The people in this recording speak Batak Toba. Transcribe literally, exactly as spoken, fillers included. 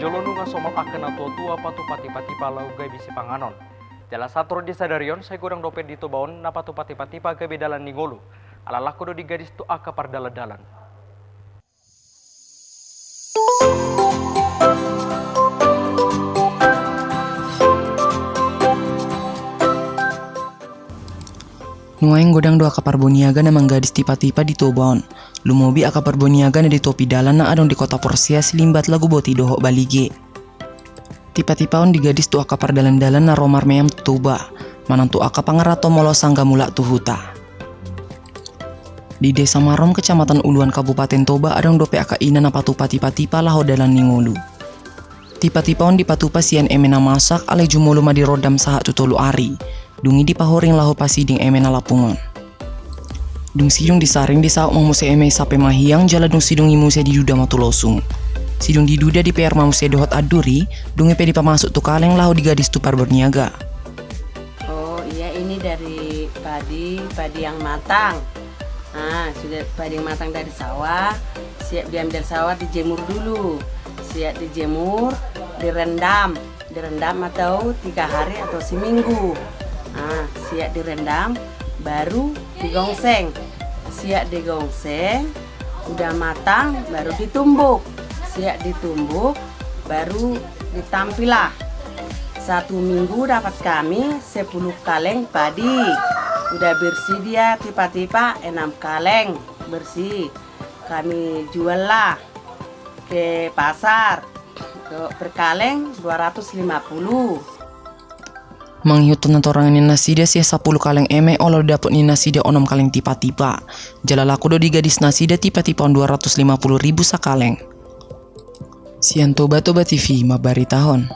Jolo nunga somal angka na tua-tua patupa tipa-tipa laho gabe sipanganon. Jala sahat ro di sadari on sai godang dope di Toba on na patupa tipa-tipa gabe dalan ni ngolu. Ala laho do di gadis tu angka pardalan-dalan. Nuaeng godang do angka parboniaga na manggadis tipa-tipa di Toba on. Lumobi angka parboniaga na di topi dalan na adong di Kota Porsea, Silimbat, Laguboti dohot Balige. Tipa-tipa on digadis tu angka pardalan-dalan na ro marmeam tu Toba, manang tu angka pangarato molo sangga mulak tu huta. Di Desa Marom, Kecamatan Uluan, Kabupaten Toba, adong dope angka ina na patupa tipa-tipa laho dalan ni ngolu. Tipa-tipa on dipatupa sian eme na masak, alai jumolo ma dirondam sahat tu tolu ari. Dung i dipahoring laho pasiding eme na lapung on. Dung sidung disaring, disaut ma muse eme i sampe mahiang, jala dung sidung i muse diduda ma tu losung. Sidung diduda dipear ma muse dohot anduri, dung i pe dipamasuk tu kaleng laho digadis tu parboniaga. Oh iya, ini dari padi, padi yang matang. Nah, sudah padi yang matang dari sawah, siap diambil sawah, dijemur dulu. Siap dijemur, direndam. Direndam atau tiga hari atau seminggu. Nah, siap direndam, baru digongseng. Siap digongseng, udah matang, baru ditumbuk. Siap ditumbuk, baru ditampilah. Satu minggu dapat kami sepuluh kaleng padi. Udah bersih dia, tipa-tipa enam kaleng bersih. Kami jual lah ke pasar. Untuk per kaleng dua ratus lima puluh. Mangihuthon hatorangan ni nasida, sian sampulu kaleng eme olo dapot ni nasida onom kaleng tipa-tipa. Jala laku do digadis nasida tipa-tipa on dua ratus lima puluh ribu sakaleng. Sian Toba, Toba T V mambaritahon.